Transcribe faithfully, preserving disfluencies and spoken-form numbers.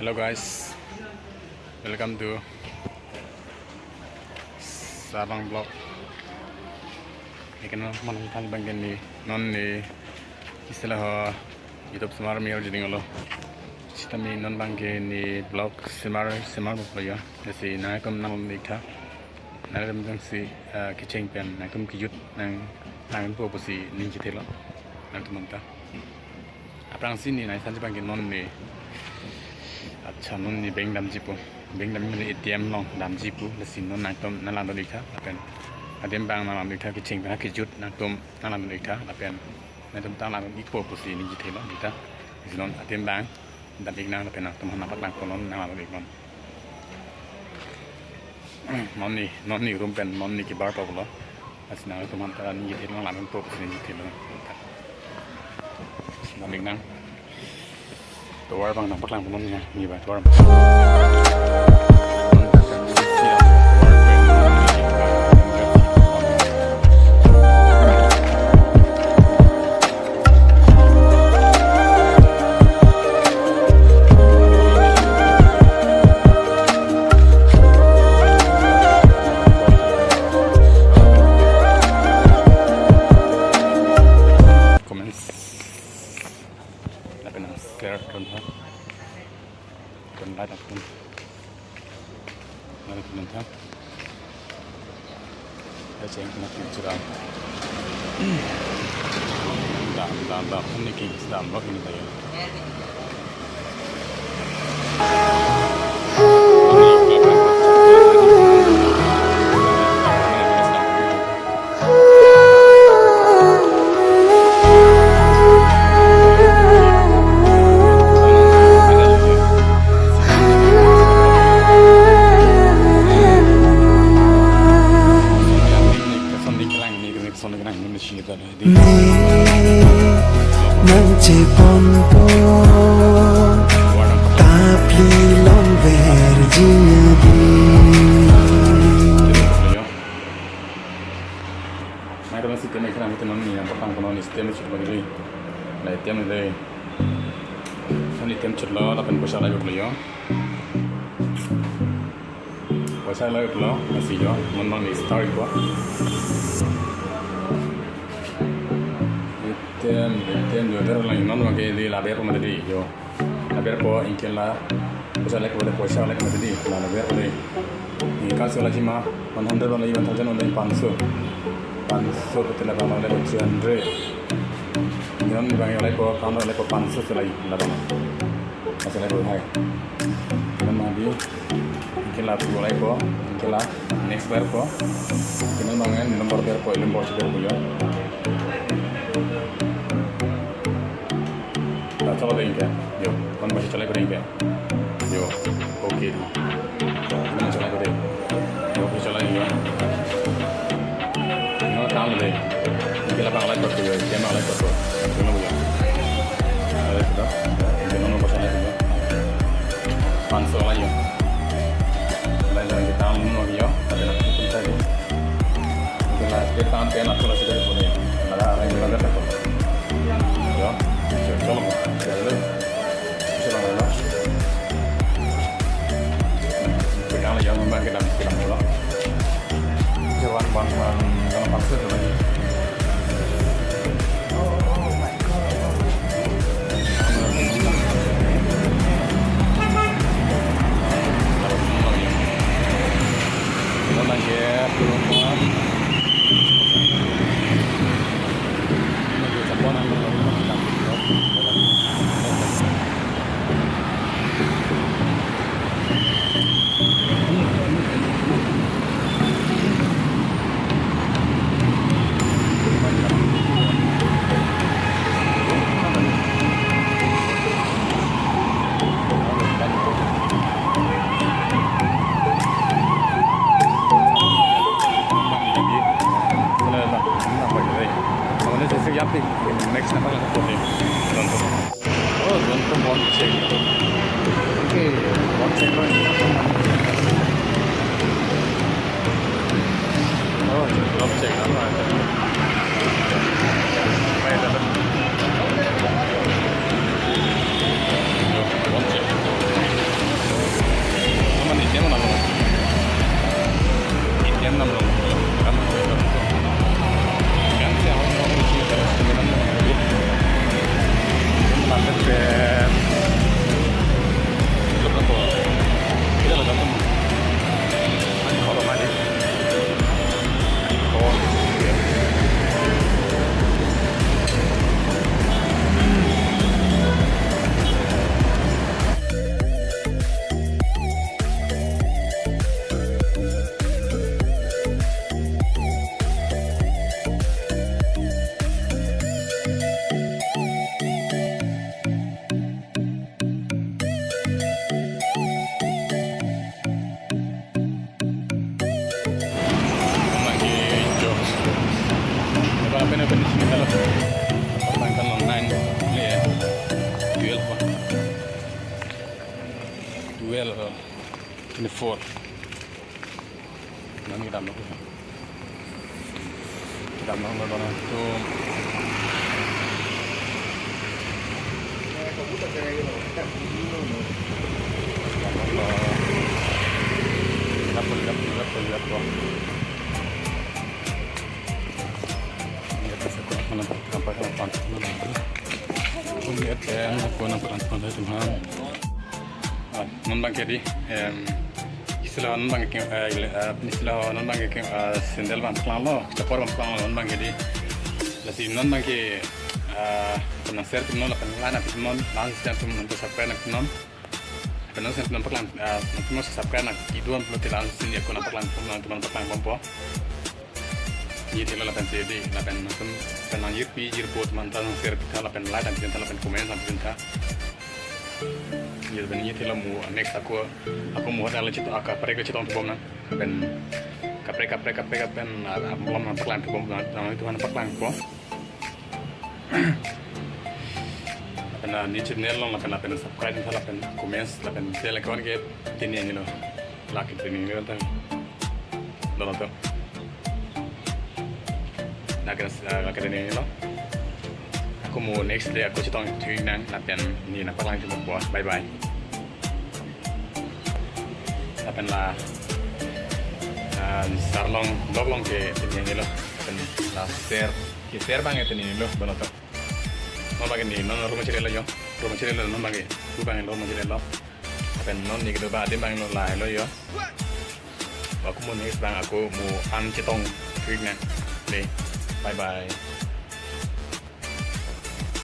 Hello guys, welcome to Sabang Vlog. Ikan mana kita bang ni non ni istilah ho YouTube semar mir jadi ngolo. Sitame non bang ni vlog semar semar vlog ya. Jadi nangtum nang nikha. Nangtum bang si, eh, kecheng pen nangtum kejut nang nangpo pusi ning chithelo. Nangtum manta. Aphrangsi ne nangsanji bang ke non ne. Accha, non ne bank damji pu. Bank damji mane A T M along damji pu. Lasi non nangtum nanglang dun-ik tha. Lapen adim bang nanglang dun-ik tha, kecheng pen kejut nangtum nanglang dun-ik tha. Lapen nangtum ta lang dun-ikpo pusi ning chithelo ne ta. Lasi non adim bang dam-ik nang lapen nangtum han nangpaklang po, non nanglang dun-ik non. Non ne, non ne room pen, non ne kebar pa pulo. Lasi nangtum han ta ning chithelo, nanglang dun-ikpo pusi ning chithelo. Dam-ik nang. Tovar bang nangpaklang po non ya, ne ba tovar. Comments. Lapen nang share dun tha. Dun like dun. Like dun tha. Ya, cheng kena picture. Dam, dam, dam. Ini king, dam, lo ini tayo. Nangchepon po, ta pli longver jingdi. Mai kami si kami kami teman ni yang petang kono ni stem chut lagi dei. Lai tem dei. Kami tem chut lo, lapen poisa lai lo yo. Poisa lai lo, masih yo, non bang ni start ko. Item, item yo, der lang non bang ke di laber ko mati di yo. Laber ko ingkela, poisa lai ko, poisa lai ko mati di, la laber ko di. Ingkela si lagi ma, one hundred bang lagi, one thousand bang lagi, pansho. Pansho ko tela bang lagi, three hundred. Non bang lai ko, kam lai ko pansho si lagi, la bang. Asal itu hai. Teman madi, ingkela pu lai ko, ingkela next bar ko. Teman mangan nomor bar ko, nomor si bar ko yo. Nah, coba deh ingke. Yo, kon masih coba deh ingke. Yo, oke. Teman coba deh. Yo, oke, coba yo. Ingkela kam dei. Ingkela bang lai ko yo, ingkela bang lai ko. Ingkela bang lai ko. Ingkela bang lai ko. Pansho lai yo. Lai lai kita mun yo. Ada nak kita dei. Ingkela kita pen aku lagi dari punya. Ada lain lagi ada ko. Yo. Yo, coba. Yo, lo. Coba lo. Pegang lagi yang memang kita, kita mula. Jalan bang, bang, bang, bang, bang, bang. Kita lagi turun ke Next number. Oh, don't put one check. Okay, one check, right? Oh, one check, all right. Right, one check. Twenty-four. Nang kedam lo. Kedam lo, lo, lo, lo. Tum. Kedam lo. Kedam lo, kedam lo, kedam lo, kedam lo. Ini ada satu mana, apa, apa, apa. Ini ada, eh, apa, apa, apa, apa. Ah, non abang ke dei, em, isi lo non abang ke, eh, ile, eh, isi lo non abang ke, eh, sandal abang paklanglo, chapor abang paklanglo non abang ke dei. Lasi non abang ke, eh, pernah share tum non, lapen like nangtum non, langsung tum non subscribe nangtum non. Lapen non share tum non paklang, eh, nangtum non subscribe nang, idun pulote langsung ya ko nangpaklang tum nangtum nangpaklang bompo. Nithelo lapen si dei, lapen nangtum, lapen nang jirpi jirpo atum anta nang share pitha, lapen like nang pitha, lapen comment nang pitha. Nithelo, nithelo mo next ako, ako mo hotel chetong, ah, kaprek chetong tubom nang. Lapen kaprek, kaprek, kaprek, lapen, ah, ah, malom nangpaklang tubom nang, nangtum nangpaklangpo. Lapen, ah, ne channel along lapen, lapen subscribe nang, lapen comments, lapen bell icon ke tini nilo. Lake tini nilo tang. Dolo to. Lake, ah, lake tini nilo. Ako mo next day ako chetong thu-ik nang lapen ne nangpaklang tubom po. Bye bye. Lapen la, ah, Sarlong vlog along ke tini nilo. Lapen la share, ke share abang ke tini nilo, dolo to. Non abang ke ne, non room chiri lo yo. Room chiri lo non abang ke. Pu abang ke room chiri lo. Lapen non ne kedo ba adim abang lo lahelo yo. Ako mo next abang ako mo an chetong thu-ik nang. Dei. Bye bye.